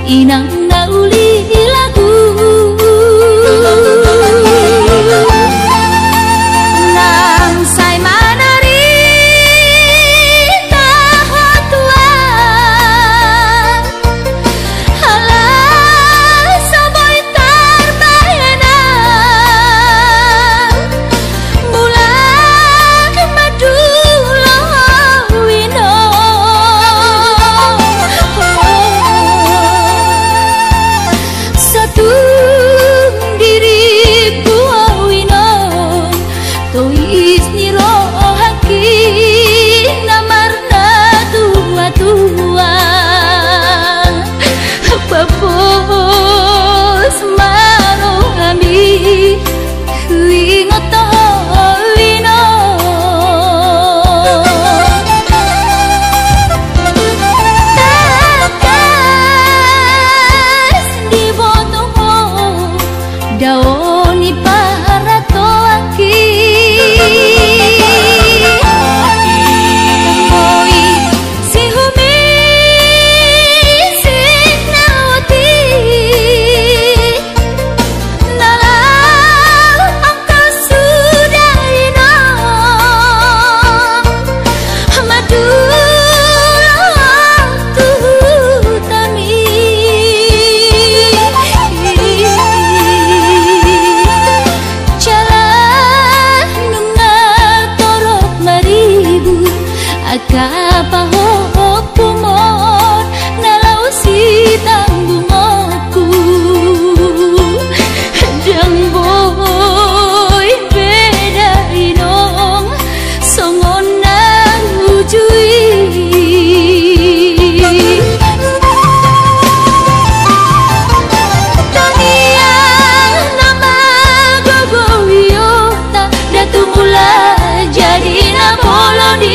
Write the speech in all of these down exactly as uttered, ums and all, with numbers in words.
Inang na uli lagu, nang sai manarita ho tulang. Ala so boi tarbahenan, mulak ma dulu ho inong. Satung diringku ho inong, tois ni rohangki na marnatuatua. Pos ma rohami, huingot ho inong. Tangkas diboto ho dao ni paratoangki. Boi sihumisik na otik, na laho angka suda inong, madula tu hutami. Jala nunga torop maribur angka pahompu mon na laho sitanggungonku. Ndang boi beda inong songon na uju i. Tangiang na magogo i ota, ndang tumula jadi na bolon i.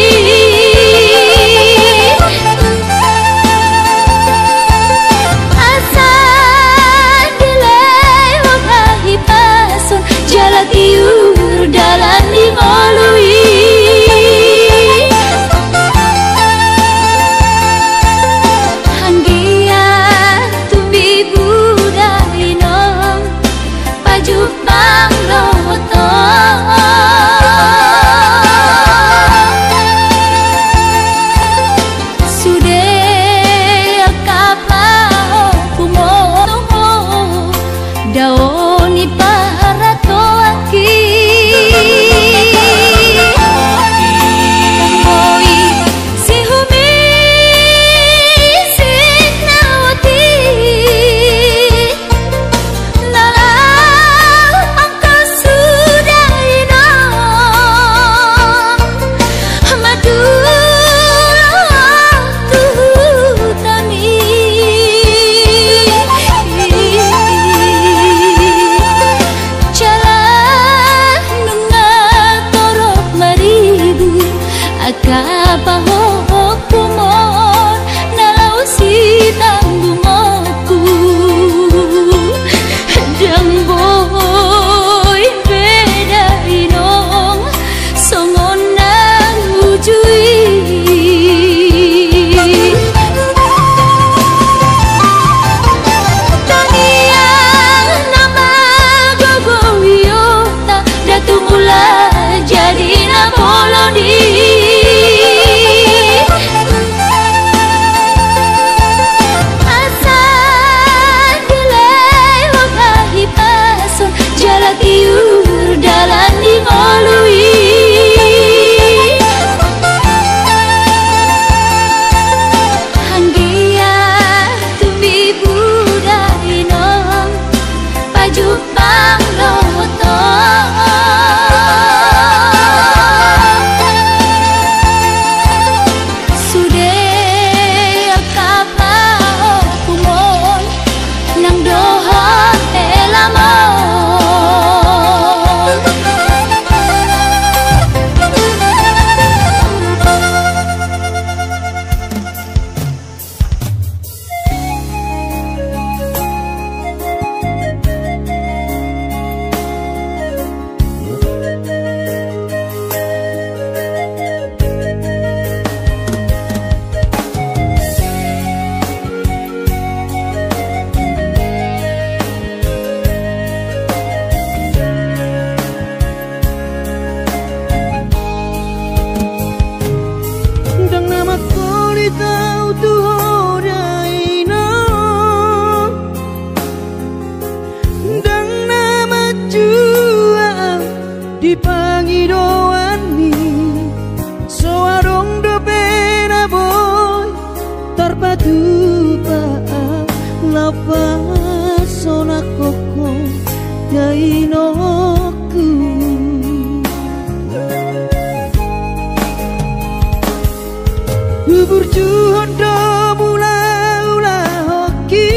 Huburjuhon do mulaulahonki,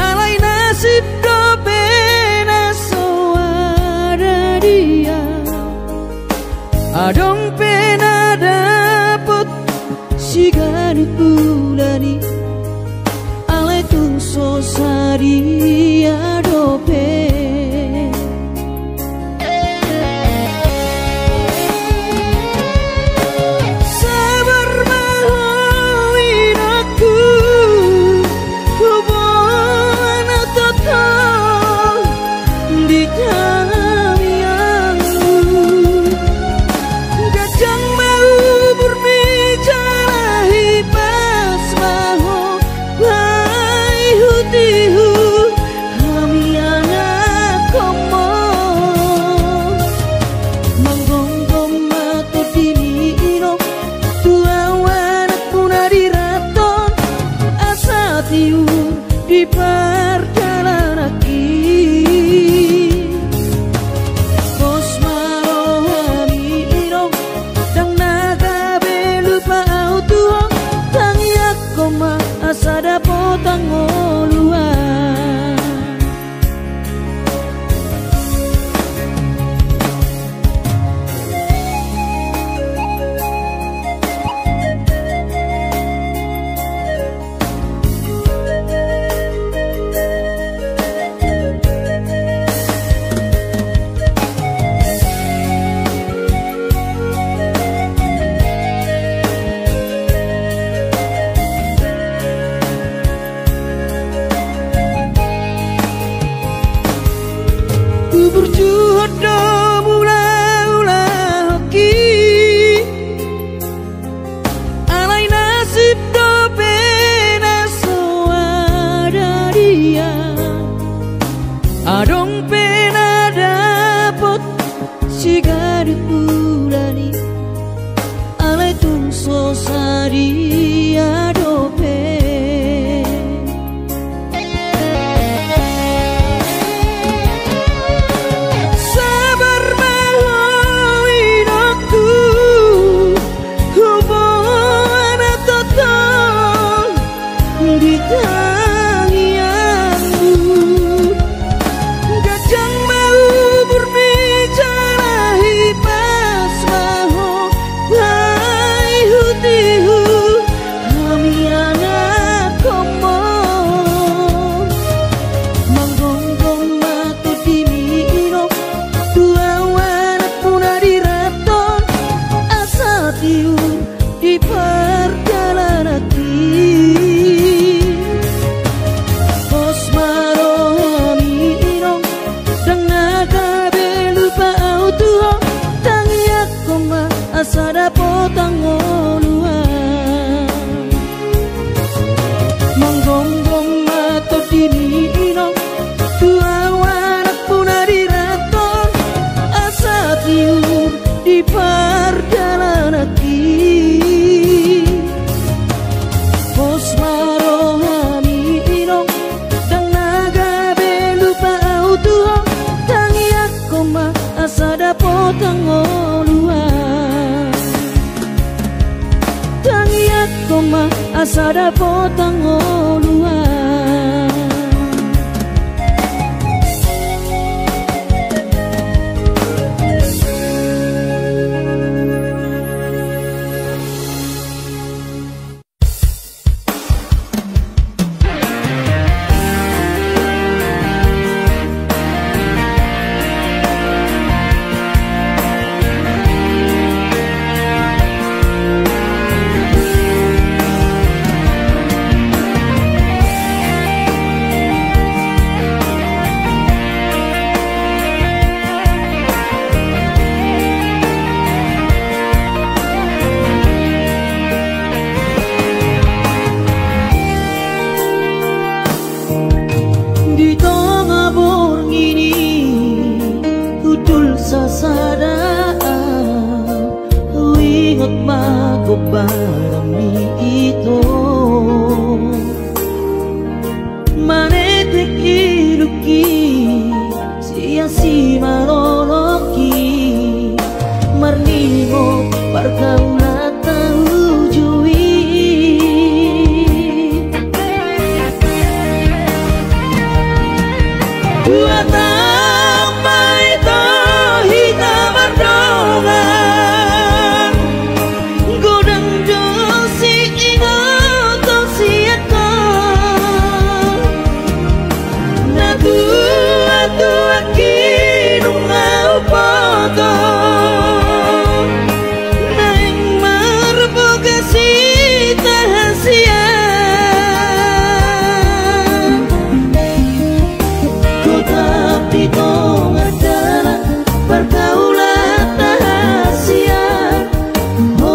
alai nasib dope na so ada dia. Adong pe na dapot siganup bulan i, alai tung so sadia dope. Sabar ma ho inongku, huboan na totong di tangiangmu. Ganjang ma umurmi jala hipas ma ho paihutihut hami anakhonmu. Manggomgom ma tondimi inong tu ahu anakmuna di rantau, asa tiur di pardalananki. Pos ma rohami inong, ndang na gabe lupa ahu tu ho, tangiangkon ma asa dapot hangoluan. Huburjuhon do mulaulahonki, alai nasib dope na so ada dia. Adong pe na dapot siganup bulan i, alai tung so sadia dope. Sabar ma ho inongku, huboan na totong di tangiangmu. Ganjang ma umurmi jala hipas ma ho paihutihut hami anakhonmu. Manggomgom ma tondimi inong tu ahu anakmuna di rantau, asa tiur di pardalananki. Pos ma rohami inong, ndang na gabe lupa ahu tu ho, tangiangkon ma asa dapot hangoluan. Manggomgom ma tondimi inong tu ahu anakmuna di rantau, asa tiur di pardalananki. Pos ma rohami inong, ndang na gabe lupa ahu tu ho, tangiangkon ma asa dapot hangoluan. Tangiangkon ma asa dapot hangoluan. Di tonga borngin i hundul sasada ahu, huingot ma gombaranmi ito. Manetek ilungki sian simalolongki, marningot pargaulan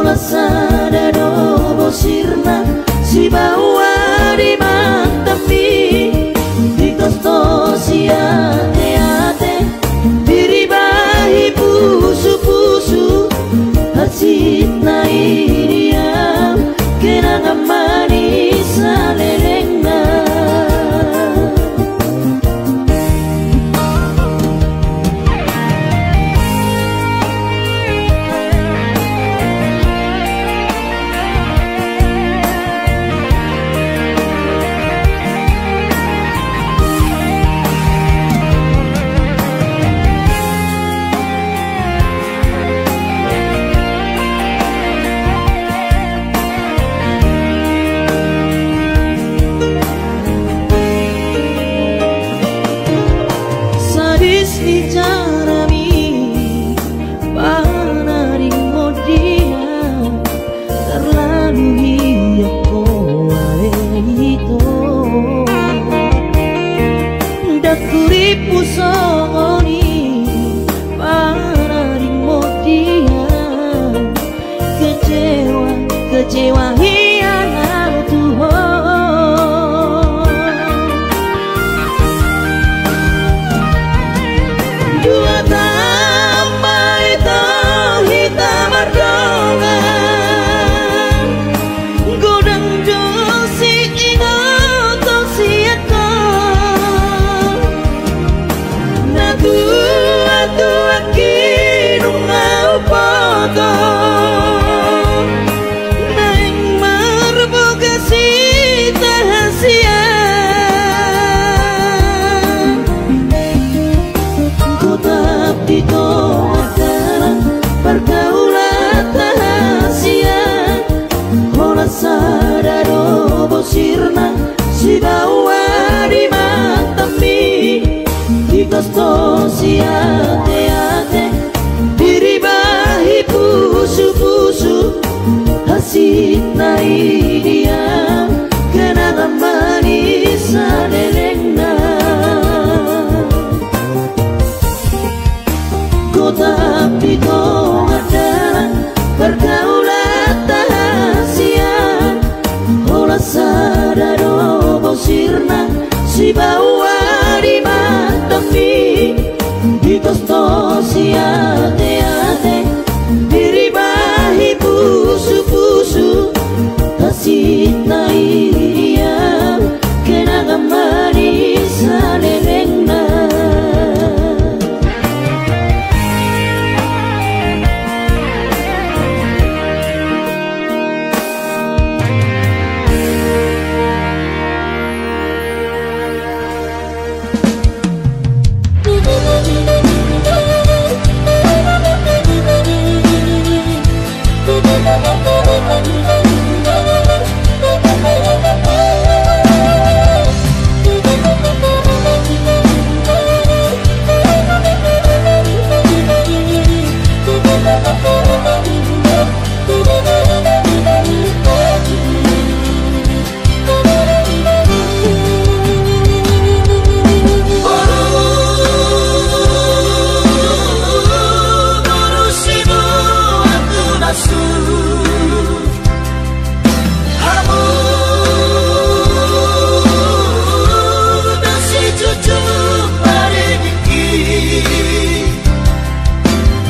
Sada do bosirna sibaoa di mantanmi, ditostos i ateate, diribahi pusupusu, hansit na i di ahu, kenangan manis salelengna. Sadis ni jarami, panaringmon dia, tarlalu hian ho ale ito. Dang huriphu songon i, panaringmon dia. Kecewa, kecewa hian au tu ho. Dua taon ma ito hita mardongan, godang do siingoton sian ho. Na tuatua hidung na huboto, naeng marbogas hita hasian. Gotap di tonga dalan pargaulan ta hasian. Holan sada do bosirna sibaoa di mantanmi, ditostos i ateate, diribahi pusupusu, hansit na i di ahu, kenangan manis salelengna. Gotap di tonga dalan pargaulan ta hasian. Holan sada do bosirna sibaoa di mantanmi, ditostos i ateate, diribahi pusupusu, hansit na i di ahu, kenangan manis salelengna.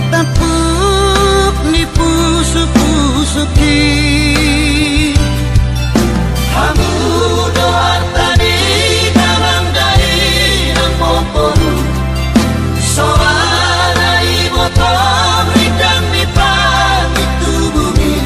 Tampuk ni pusukpusukki. Hamu do arta ni damang dainang, boru soara iboto, rindang ni pangit tubumi.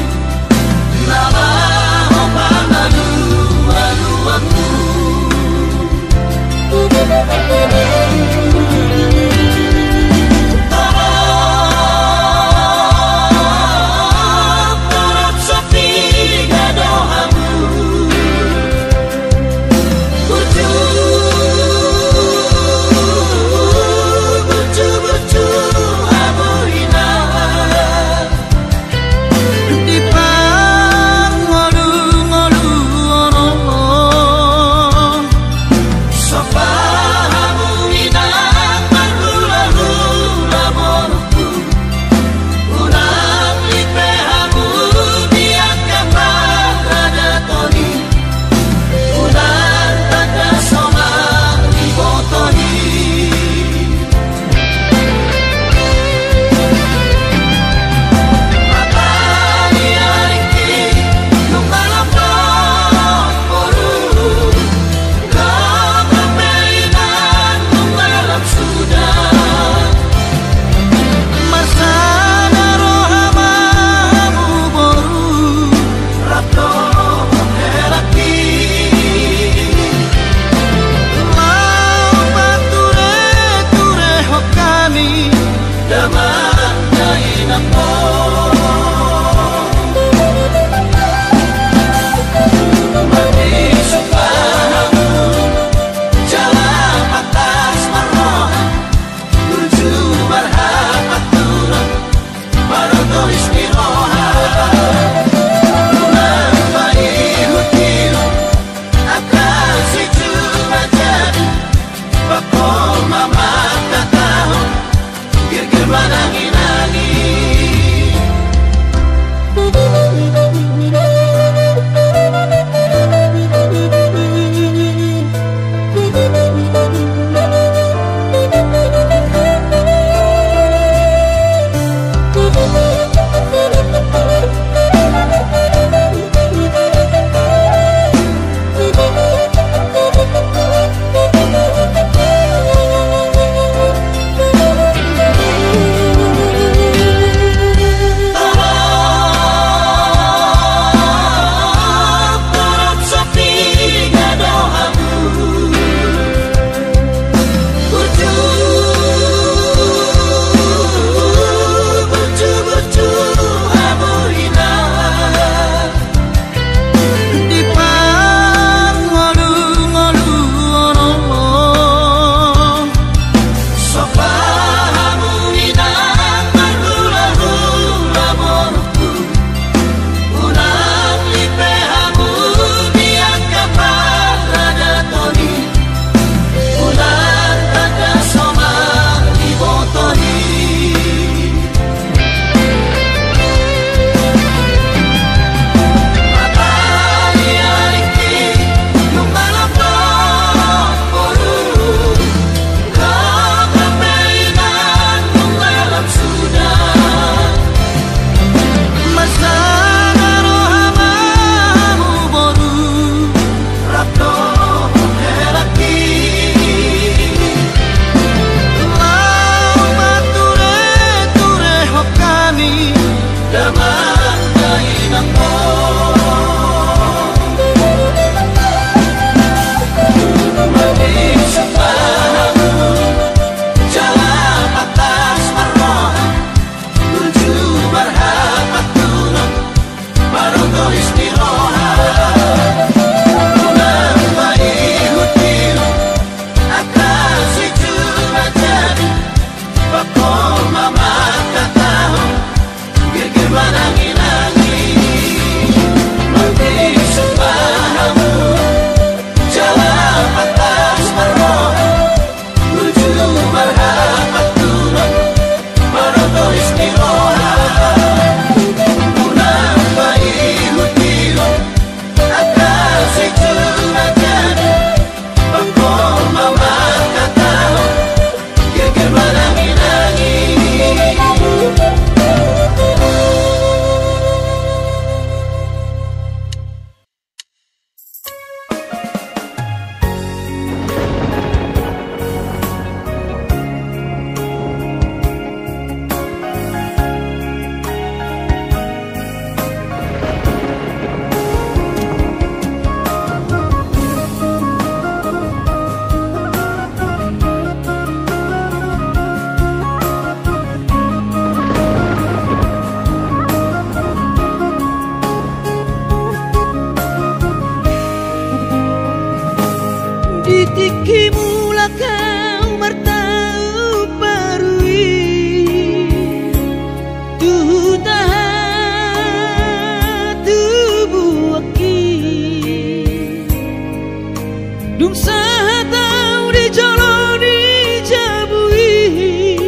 Dung sahat au di jolo ni jabu i,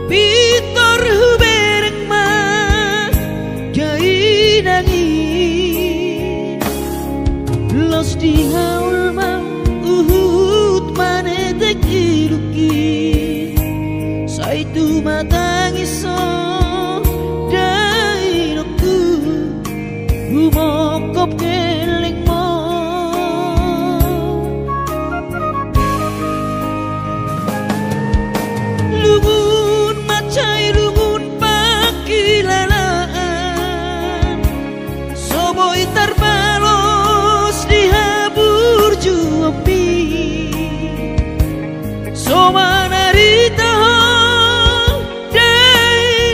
pintor hubereng ma dainang i. Los di haul ma huhut manetek iluk i, sai tumatangis ho dainangku, humongkop gellengmu. Lungun mansai lungun pangkilalaan, so boi tarbalos di haburjuonmi. So manarita ho dainang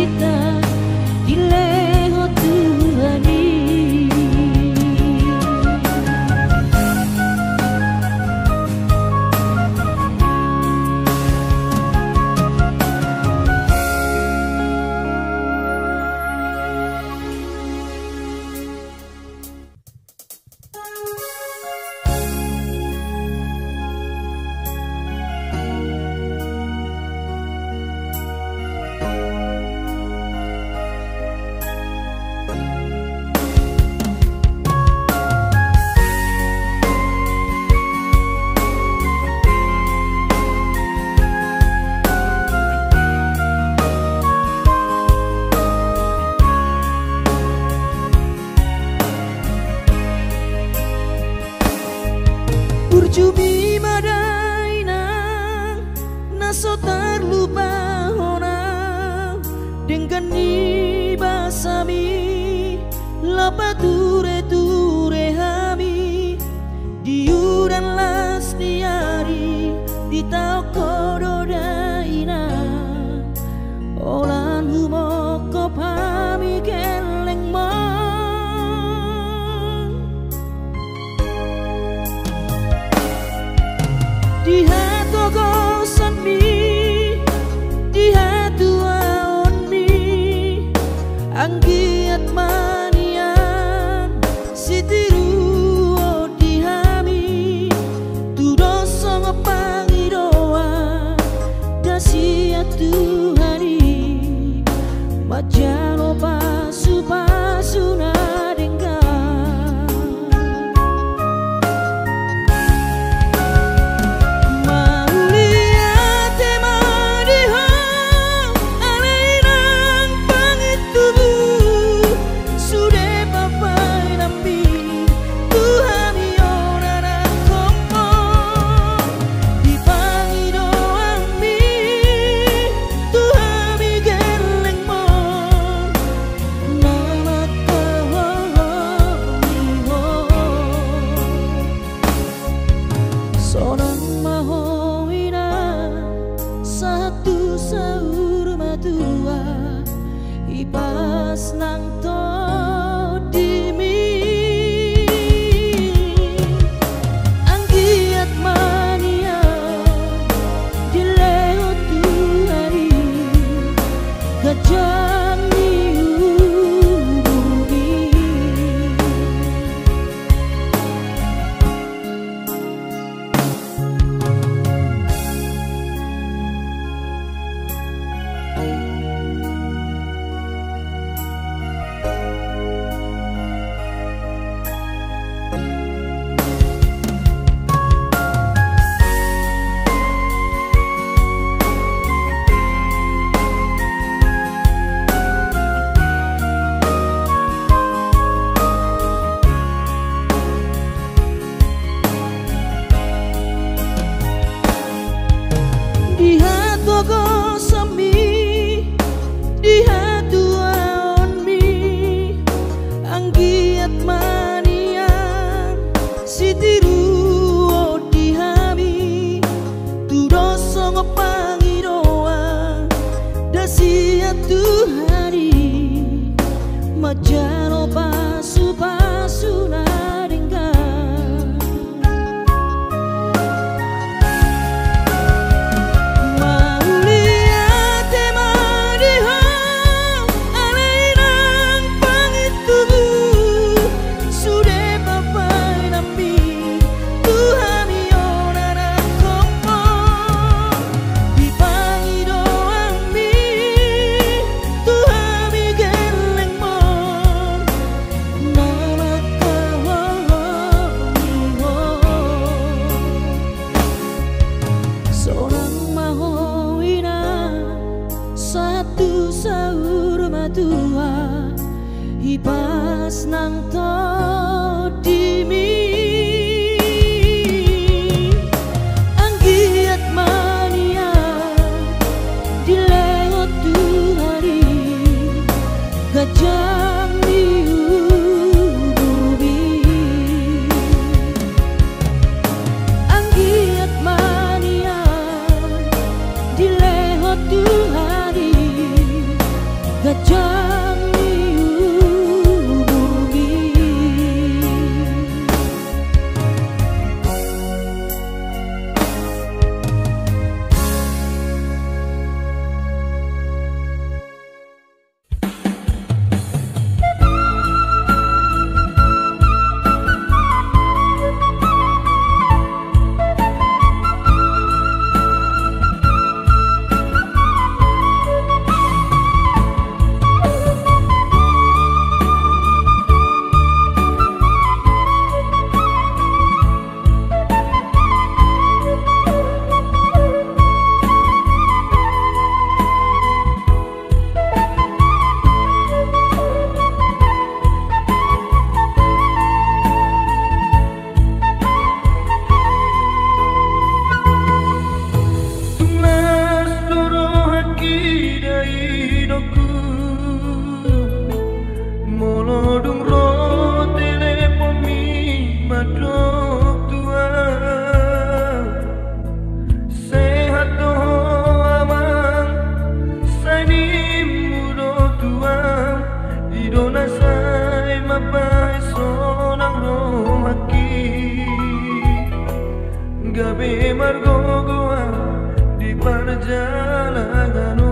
Dilehon Tuhan i. Burju mi ma da inang, na so tarlupa hona, denggan ni basami, laho patureture hami, di udan las ni ari, ditaon ho do da inang. Holan humongkop hami gellengmon. Di hatogosanmi, di hatuaonmi, anggiat ma nian sitiruon di hami, tudos songon pangidoan da sian Tuhan i, manjalo pasupasu na denggan. Mauliate ma di Ho, ale inang pangintubu, sude pambahenanmi tu hami on anakkonmu, di pangidoanmi tu hami gellengmon, na mangkaholongi Ho. Sonang ma ho inang, sahat tu saur matua, hipas nang tondimi. Anggiat ma nian dilehon Tuhan i, ganjang ni umurmi. Di hatogosanmi, di hatuaonmi, anggiat ma nian sitiruon di hami, tudos songon pangidoan da sian Tuhan i, manjalo pasupasu na denggan. Mauliate ma di Ho, ale inang pangintubu, sude pambahenanmi tu hami on anakkonmu, di pangidoanmi tu hami gellengmon, na mangkaholongi Ho. Sonang ma ho inang, sahat tu saur matua, hipas nang tondimi. Anggiat ma nian dilehon Tuhan i, ganjang ni umurmi. Anggiat ma nian dilehon Tuhan i, ganjang ni umurmi. Tung las do rohangki da inongku, molo dung ro teleponmi mandok tu ahu. Sehat do ho amang, sai nimmu do tulang, i do na sai mambahen sonang rohangki, gabe margogoan di parjalanan on.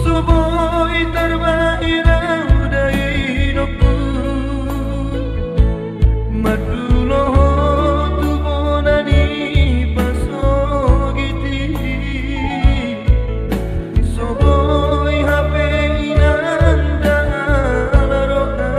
So boi tarbahen ahu da inongku, mandulohon tu bona ni pasogit i. So boi hape inang da ala roha,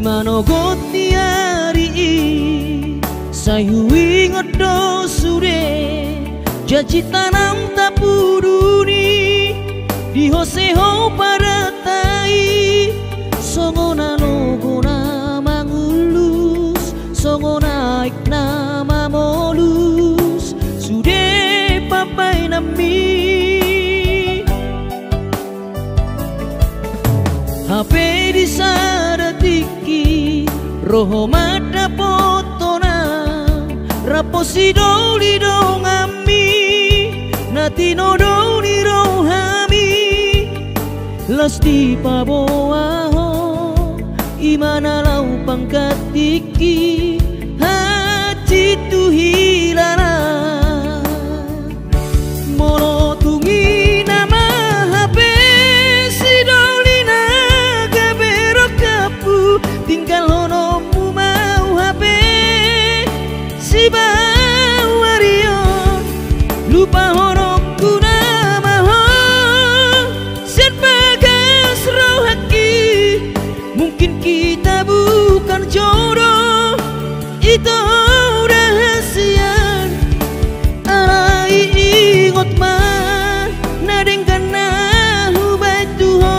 Manogot ni ari i, sai huingot do sude, janji tanam tapudun i, di ho seho padata i, songon na logo na mangulus, songon aek na mamolus, sude pambaenanmi. Hape di sada tingki, ro ho mandapothon au, rap ho sidoli donganmi, na tinodo ni rohami, las dipaboa ho, i ma na laho panggantingki, hansit tu hilalang. Molo tung i nama hape sidoli na gabe rongkapmu, tinggalhononmu ma au hape sibaoa ari on. Lupahononku nama ho sian bagas rohangki. Mungkin kita bukan jodoh, ito udah hasian. Alai ingot ma na denggan na hubaen tu ho,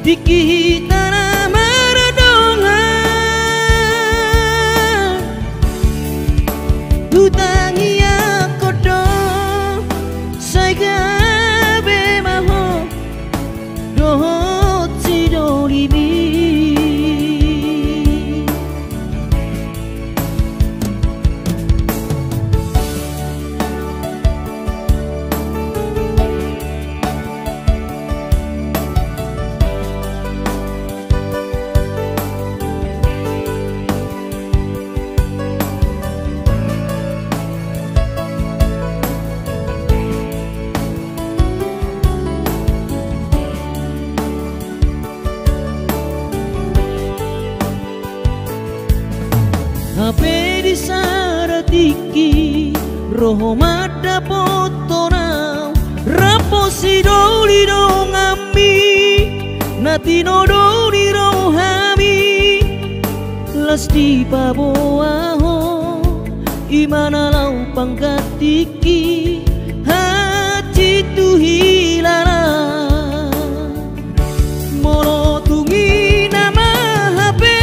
tingki hita na mardongan. Hutangiangkon do, sai gabe ma ho dohot sidolimi. Hape di sada tingki, ro ho mandapothon au, rap ho sidoli donganmi, na tinodo ni rohami, las dipaboa ho, i ma na laho panggantingki, hansit tu hilalang. Molo tung i nama hape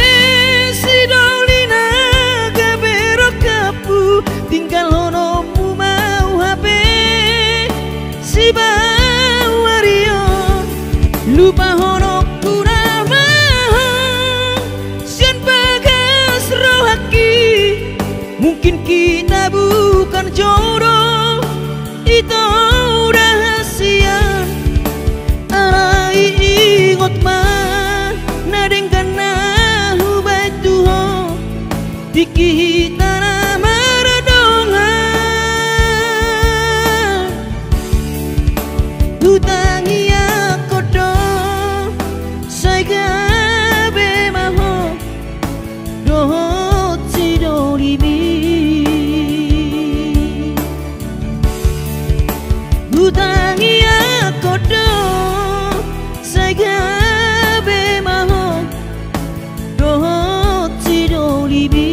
sidoli na gabe rongkapmu, tinggalhononmu ma au hape sibaoa ari on. Lupahononku nama ho sian bagas rohangki. Mungkin kita bukan jodoh, ito udah hasian. Alai ingot ma na denggan na hubaen tu ho, tingki hita na mardongan. Hutangiangkon do, sai gabe ma ho dohot sidolimi. Hutangiangkon do, sai gabe ma ho dohot sidolimi.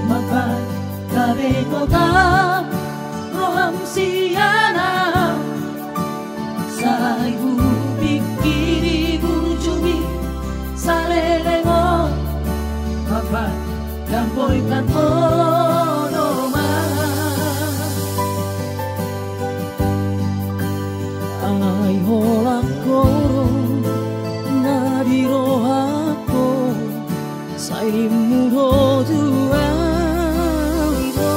Mambahen gabe kota roham sian ahu, sai hupingkiri burjumu saleleng on. Mambahen ndang boi ingkon ho do ma. Ai holan ho do na di rohangku, sai nimmu do tu ahu do.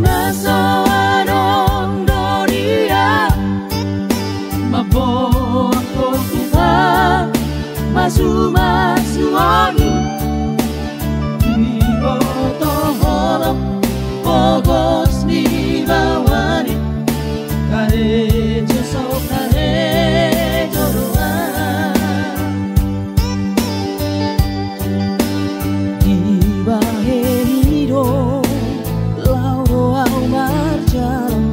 Na so adong do dia mamboan ho tu pamasu-masuon i. Diboto ho do pogos ni baoa i, karejo so karejo do ahu. Dibahen i do laho do ahu marjalang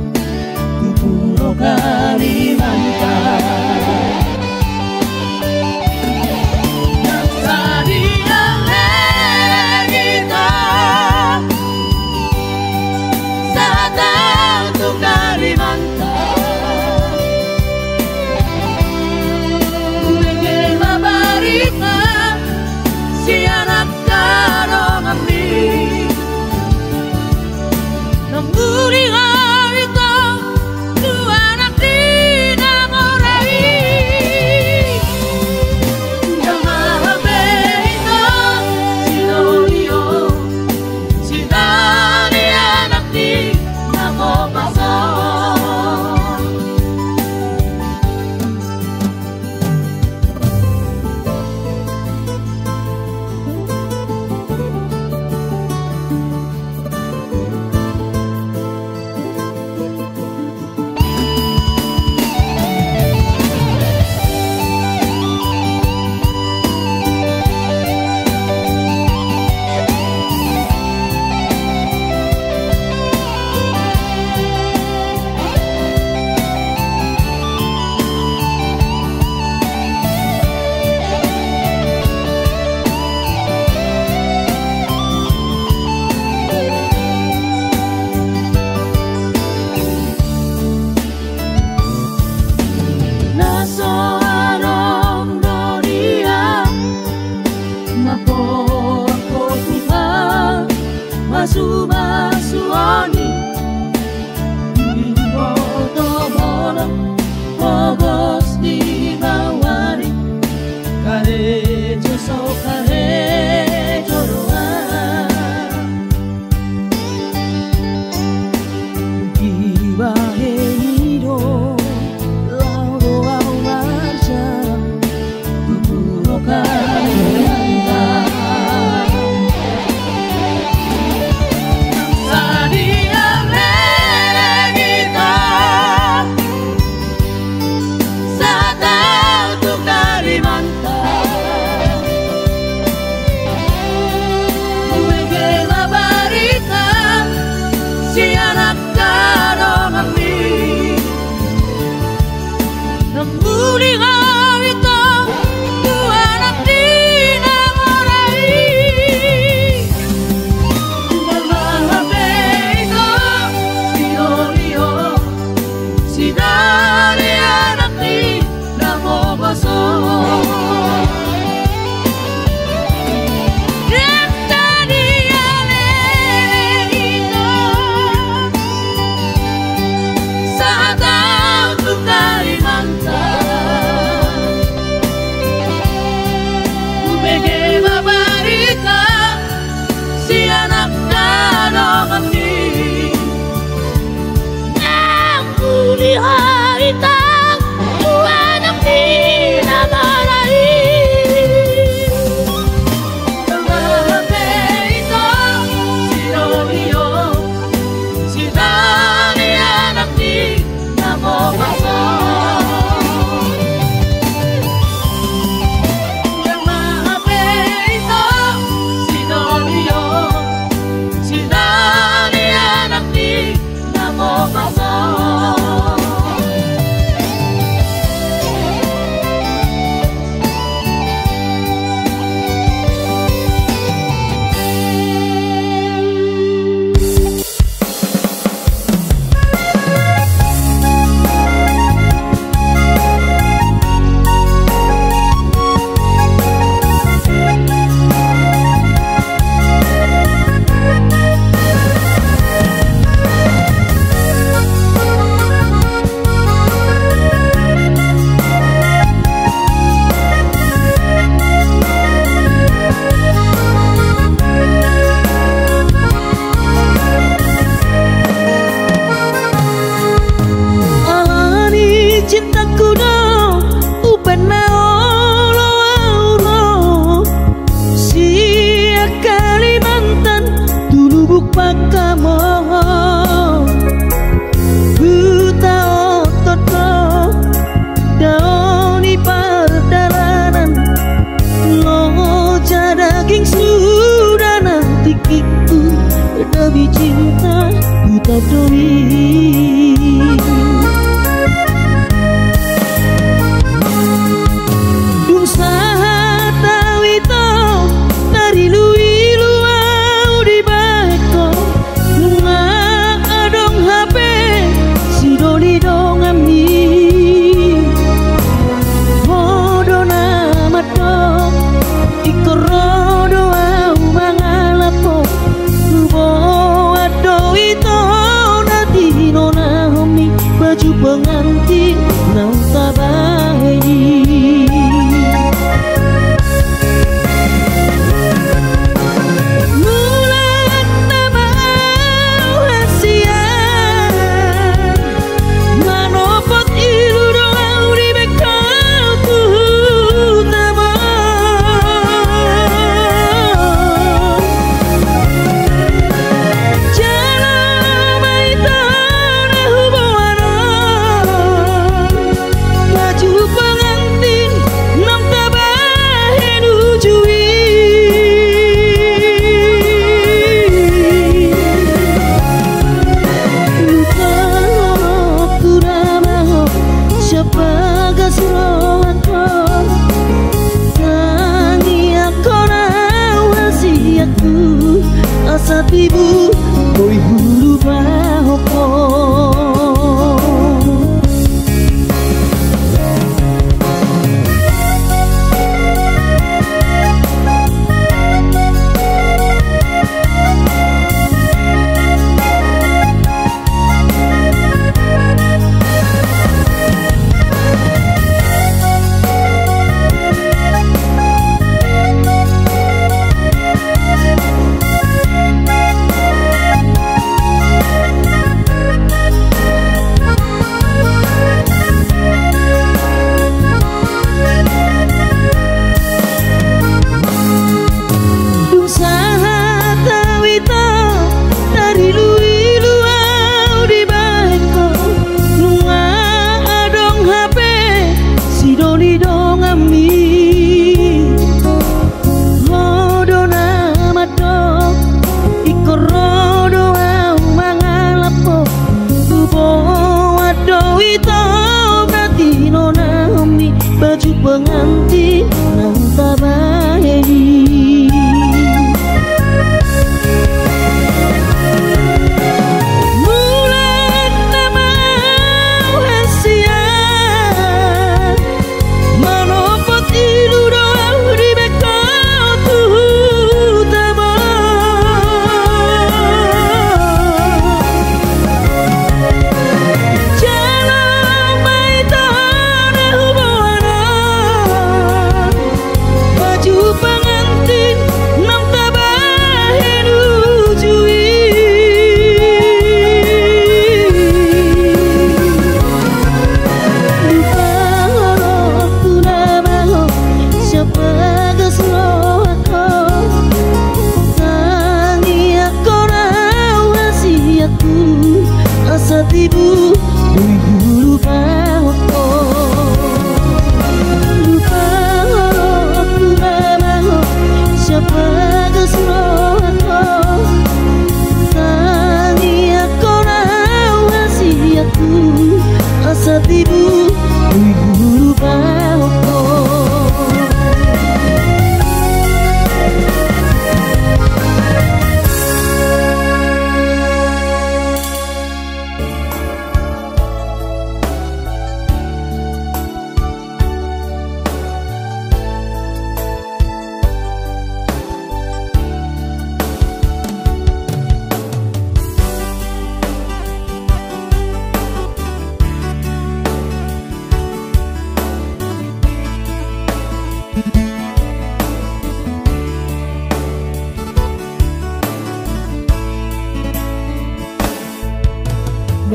tu Pulo Kalimantan. Nang sadia leleng ito sahat ahu tu Kalimantan. Hubereng ma barita sian angka donganmi. Nang muli ho ito tu anak ni na mora i. Nang aha pe ito sinoliho sian anak ni na pompasaon. Na so adong do dia mamboan ho tu pamasu-masuon i. Diboto ho do pogos ni baoa i, karejo so karejo do ahu. Dibahen i do laho do ahu marjalang tu Pulo Kalimantan. Sadia leleng ito sahat ahu tu Kalimantan. Hubereng ma barita sian angka donganmi. Nang muli ho ito tu anak ni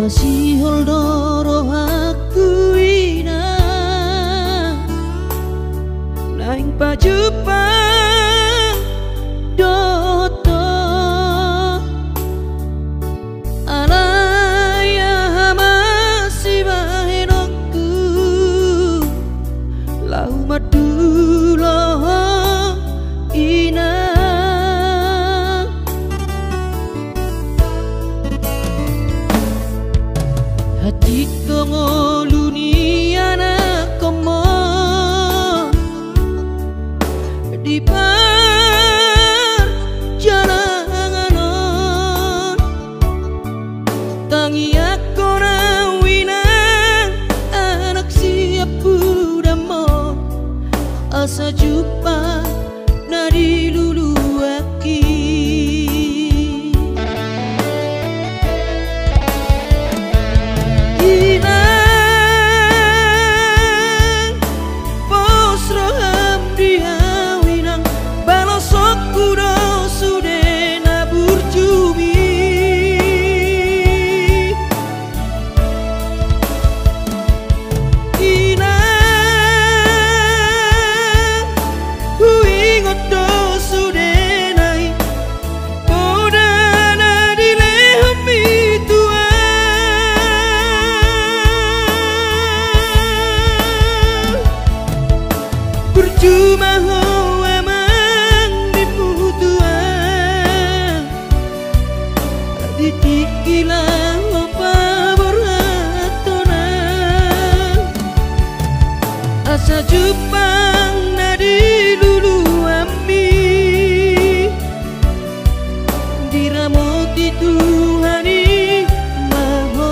Masihol do rohangku, Inang, naeng pajumpang dohot ho. Alai aha ma sibahenonku, laho mandulo ho, Inang. Hatindang ngolu ni anakhonmon di parjalangan on. Tangiangkon au, Inang, anak siampudanmon, asa jumpang na diluluanki. Inang, pos roham di au, Inang, balosonku do sude na burjumi. Inang, huingot do sudena i poda na dilehonmi tu au. Burju ma ho amang di mutuan, di tingki laho paborhathon au, asa jumpang na diluluanmi, diramoti Tuhan i ma ho.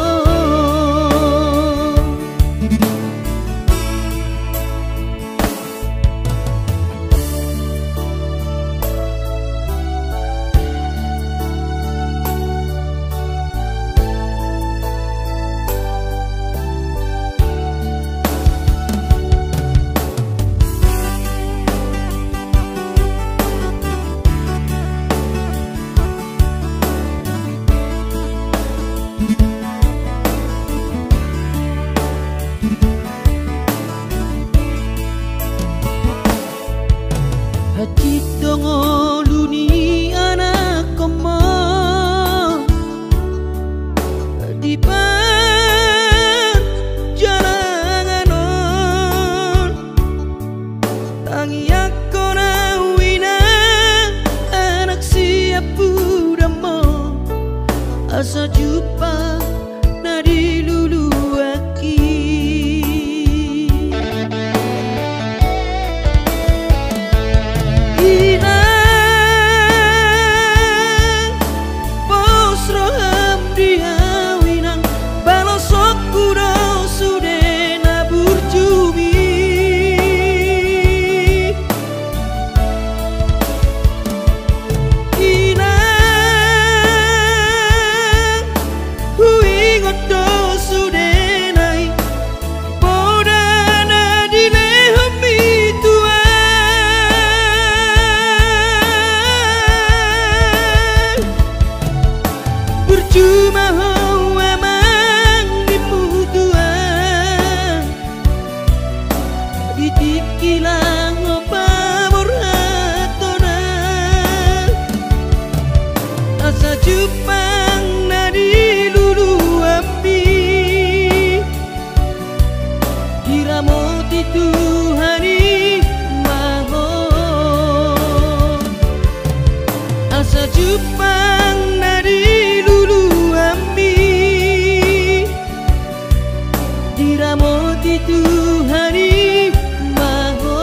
Hatindang ngolu ni anakhonmon di parjalangan on. Tangiangkon au, Inang, anak siampudanmon, asa jumpang na diluluanki. Inang, pos roham di au, Inang, balosonku do sude na burjumi. Inang, huingot do sudena i poda na dilehonmi tu au. Burju ma ho amang di mutuan, di tingki laho paborhathon au, asa jumpang na diluluanmi, diramoti Tuhan i ma ho. Asa jumpang na diluluanmi, diramoti Tuhan i ma ho.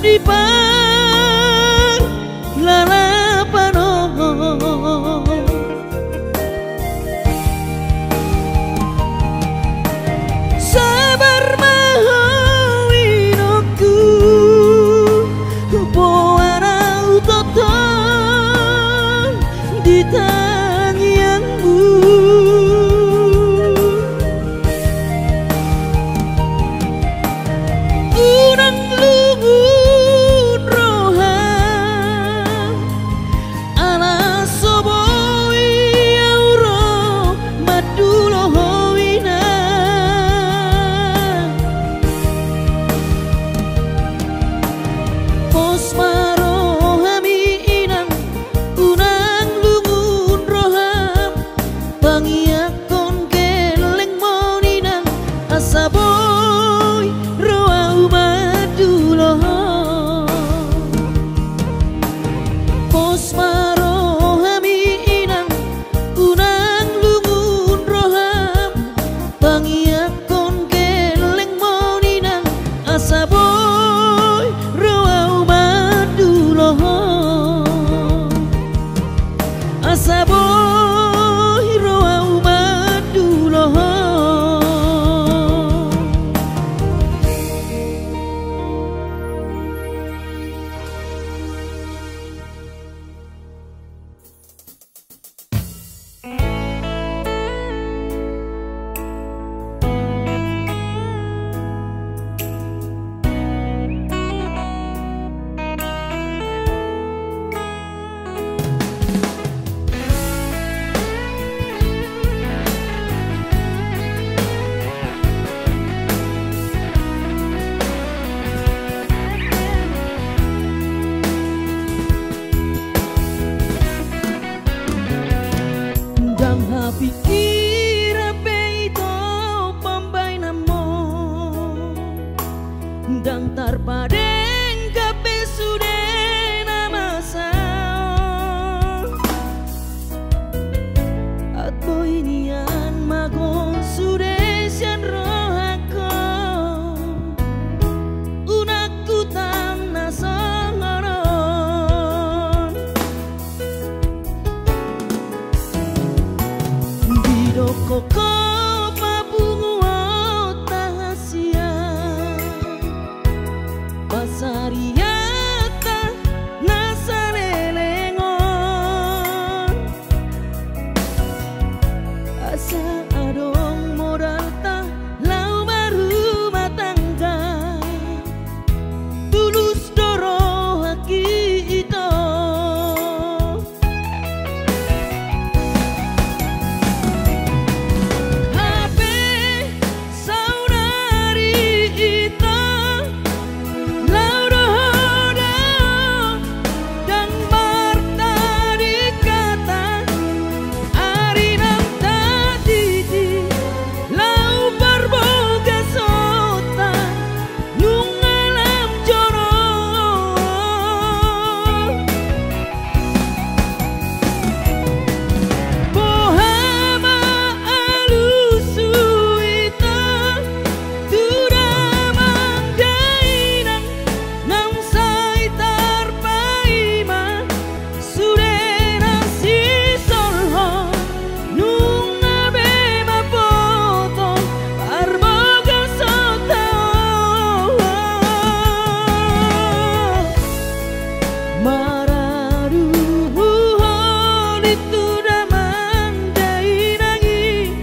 di parlalapan on. Sabar ma ho inongku, boan ahu tongtong di tangiangmu. Unang lungun roham, ala so boi ahu ro mandulo ho inang. Pos ma roham inang, unang lungun roham, tangiangkon gellengmon inang, asa boi ro ahu mandulo ho. Pos ma roham inang, unang lungun roham, tangiangkon gellengmon inang, asa boi ro ahu mandulo ho. Asa boi ro ahu mandulo ho. Ndang hapingkiran be ito pambahenanmon, ndang tarpadenggan be sude na masa on. Aut boi nian mago sude sian rohangkon, unang hutang na songon on. Didok ho papunguonta hasian, pasarianta na saleleng on. Asa adong modalta laho marrumah tangga, tulus do rohangki ito. Hape saonari ito laho do ho dao, ndang martading hata, ari naung tatiti laho parbagason ta, nunga lam joro. Boha ma alusi ito tu damang dainang, naung sai tarpaima sude na sisolhot, nunga be mamboto parbagason ta on. Maradu huhut tu damang dainang i,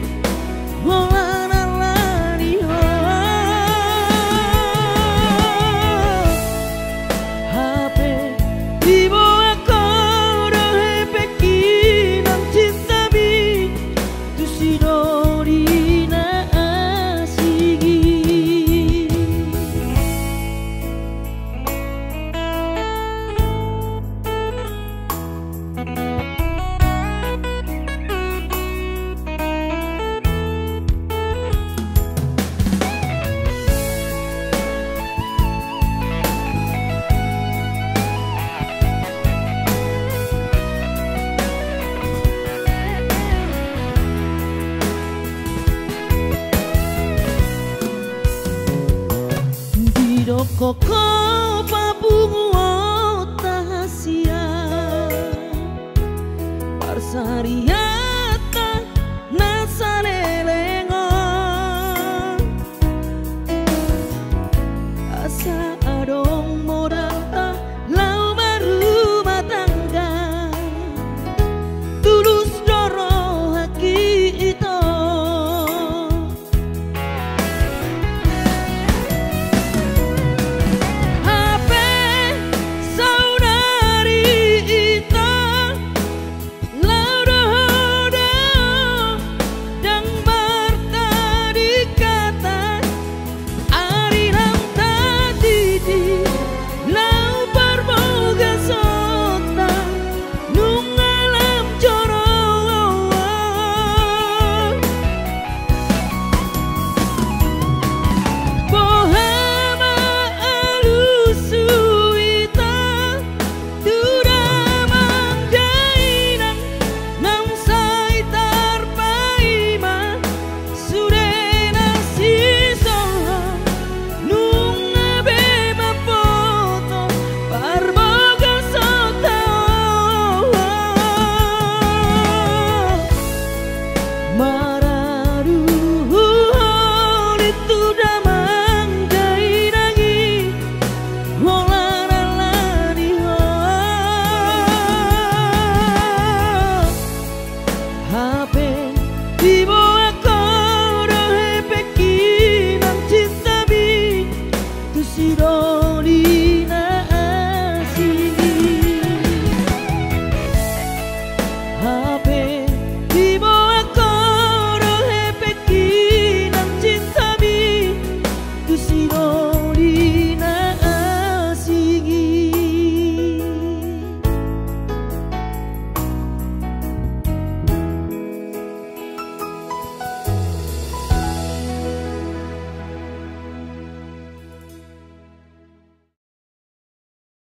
holan ala ni ho. Hape diboan ho do hepengki nang cintami tu si doli na asing i. Didok ho papu